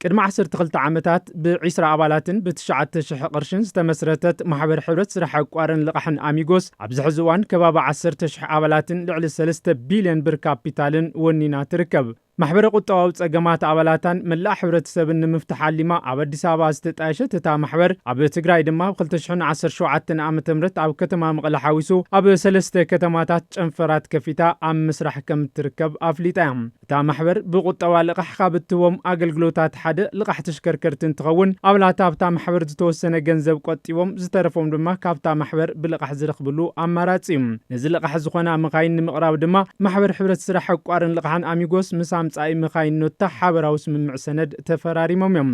ቅድሚ ዓሰርተ ክልተ ዓመታት ብ ዒስራ ኣባላትን ብ ትሽዓተ ሽሕ ቅርሽን ዝተመስረተት ማሕበር ሕብረት ስራሕ ዕቋርን ልቓሕን ኣሚጎስ፣ ኣብዚ ሕዚ እዋን ከባቢ ዓሰርተ ሽሕ ኣባላትን ልዕሊ ሰለስተ ቢልዮን ብር ካፒታልን ወኒና ትርከብ። ማሕበረ ቁጠባዊ ጸገማት ኣባላታን መላእ ሕብረተሰብን ንምፍታሕ ዓሊማ ኣብ ኣዲስ ኣበባ ዝተጣየሸት እታ ማሕበር፣ ኣብ ትግራይ ድማ ኣብ ክልተ ሽሕን ዓሰርተ ሸውዓተን ዓመተ ምህረት ኣብ ከተማ መቐለ ሓዊሱ ኣብ ሰለስተ ከተማታት ጨንፈራት ከፊታ ኣብ ምስራሕ ከም እትርከብ ኣፍሊጣ እያ። እታ ማሕበር ብቁጠባ ልቓሕ ካብ እትህቦም ኣገልግሎታት ሓደ ልቓሕ ተሽከርከርቲ እንትኸውን፣ ኣባላት ኣብታ ማሕበር ዝተወሰነ ገንዘብ ቆጢቦም፣ ዝተረፎም ድማ ካብታ ማሕበር ብልቓሕ ዝረኽብሉ ኣማራፂ እዩ። ነዚ ልቓሕ ዝኾና መኻይን ንምቕራብ ድማ ማሕበር ሕብረት ስራሕ ዕቋርን ልቓሕን ኣሚጎስ ምስ ኣምጻኢ መኻይን ኖታ ሓበራዊ ስምምዕ ሰነድ ተፈራሪሞም እዮም።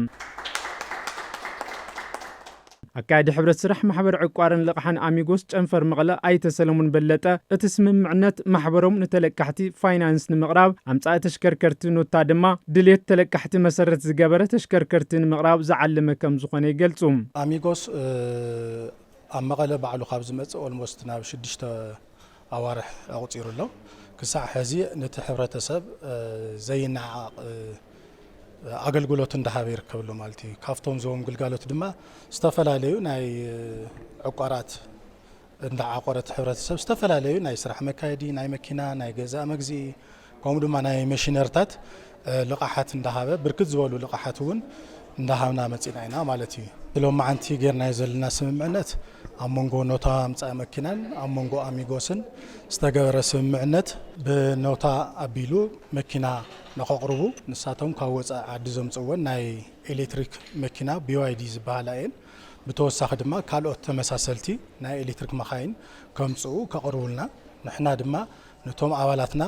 ኣካያዲ ሕብረት ስራሕ ማሕበር ዕቋርን ልቓሕን ኣሚጎስ ጨንፈር መቐለ ኣይተ ሰለሙን በለጠ፣ እቲ ስምምዕነት ማሕበሮም ንተለቃሕቲ ፋይናንስ ንምቕራብ፣ ኣምጻኢ ተሽከርከርቲ ኖታ ድማ ድልየት ተለቃሕቲ መሰረት ዝገበረ ተሽከርከርቲ ንምቕራብ ዝዓለመ ከም ዝኾነ ይገልጹ። ኣሚጎስ፣ እ፣ ኣብ መቐለ ባዕሉ ካብ ዝመጽእ ኦልሞስት ናብ ሽዱሽተ ኣዋርሕ ኣቑጺሩ ኣሎ። ክሳዕ ሕዚ ነቲ ሕብረተሰብ፣ እ፣ ዘይነዓቕ፣ እ፣ ኣገልግሎት እንዳሃበ ይርከብ ኣሎ ማለት እዩ። ካብቶም ዝህቦም ግልጋሎት ድማ ዝተፈላለዩ ናይ፣ እ፣ ዕቋራት እንዳዓቆረ እቲ ሕብረተሰብ ዝተፈላለዩ ናይ ስራሕ መካየዲ፣ ናይ መኪና፣ ናይ ገዛ መግዝኢ፣ ከምኡ ድማ ናይ መሽነርታት፣ እ፣ ልቓሓት እንዳሃበ፣ ብርክት ዝበሉ ልቓሓት እውን እንዳሃብና መጺና ኢና ማለት እዩ። እቲ ሎማዓንቲ ጌርናዮ ዘለና ስምምዕነት ኣብ መንጎ ኖታ ኣምጻኢ መኪናን ኣብ መንጎ ኣሚጎስን ዝተገበረ ስምምዕነት፣ ብኖታ ኣቢሉ መኪና ንኸቕርቡ፣ ንሳቶም ካብ ወጻኢ ዓዲ ዘምጽእወን ናይ ኤሌክትሪክ መኪና ቢ ዋይ ዲ ዝበሃላ እየን። ብተወሳኺ ድማ ካልኦት ተመሳሰልቲ ናይ ኤሌክትሪክ መኻይን ከምጽኡ ከቕርቡልና፣ ንሕና ድማ ነቶም ኣባላትና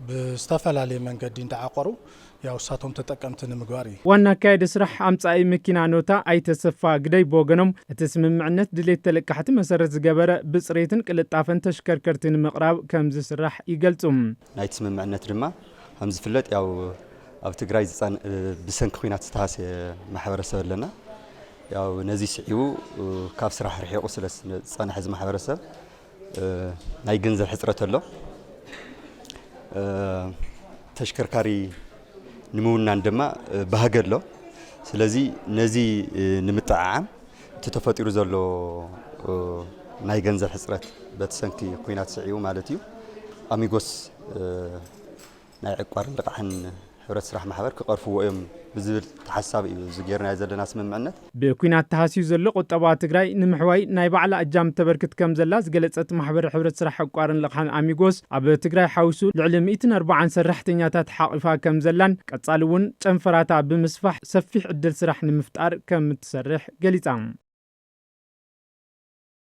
ብዝተፈላለየ መንገዲ እንዳዓቆሩ፣ ያው እሳቶም ተጠቀምቲ ንምግባር እዩ። ዋና ኣካያዲ ስራሕ ኣምጻኢ መኪና ኖታ ኣይተ ሰፋ ግደይ ብወገኖም፣ እቲ ስምምዕነት ድሌት ተለቃሕቲ መሰረት ዝገበረ፣ ብጽሬትን ቅልጣፈን ተሽከርከርቲ ንምቕራብ ከም ዝስራሕ ይገልጹ። ናይቲ ስምምዕነት ድማ ከም ዝፍለጥ፣ ያው ኣብ ትግራይ ዝጸን-፣ ብሰንኪ ኲናት ዝተሃስየ ማሕበረሰብ ኣለና። ያው ነዚ ስዒቡ፣ ካብ ስራሕ ርሒቑ ስለ ዝጸንሐ እዚ ማሕበረሰብ፣ እ፣ ናይ ገንዘብ ሕጽረት ኣሎ። እ፣ ተሽከርካሪ ንምውናን ድማ፣ እ፣ ባህጊ ኣሎ። ስለዚ ነዚ፣ እ፣ ንምጥዕዓም እቲ ተፈጢሩ ዘሎ፣ እ፣ ናይ ገንዘብ ሕጽረት በቲ ሰንኪ ኲናት ስዒቡ ማለት እዩ፣ ኣሚጎስ፣ እ፣ ናይ ዕቋርን ልቓሕን ሕብረት ስራሕ ማሕበር ክቐርፍዎ እዮም ብዝብል ተሓሳቢ እዩ እዚ ጌርናዮ ዘለና ስምምዕነት። ብኲናት ተሃስዩ ዘሎ ቁጠባ ትግራይ ንምሕዋይ ናይ ባዕላ እጃም ተበርክት ከም ዘላ ዝገለጸት ማሕበር ሕብረት ስራሕ ዕቋርን ልቓሕን ኣሚጎስ፣ ኣብ ትግራይ ሓዊሱ ልዕሊ ሚእትን ኣርባዓን ሰራሕተኛታት ሓቒፋ ከም ዘላን ቀጻሊ እውን ጨንፈራታ ብምስፋሕ ሰፊሕ ዕድል ስራሕ ንምፍጣር ከም እትሰርሕ ገሊጻ።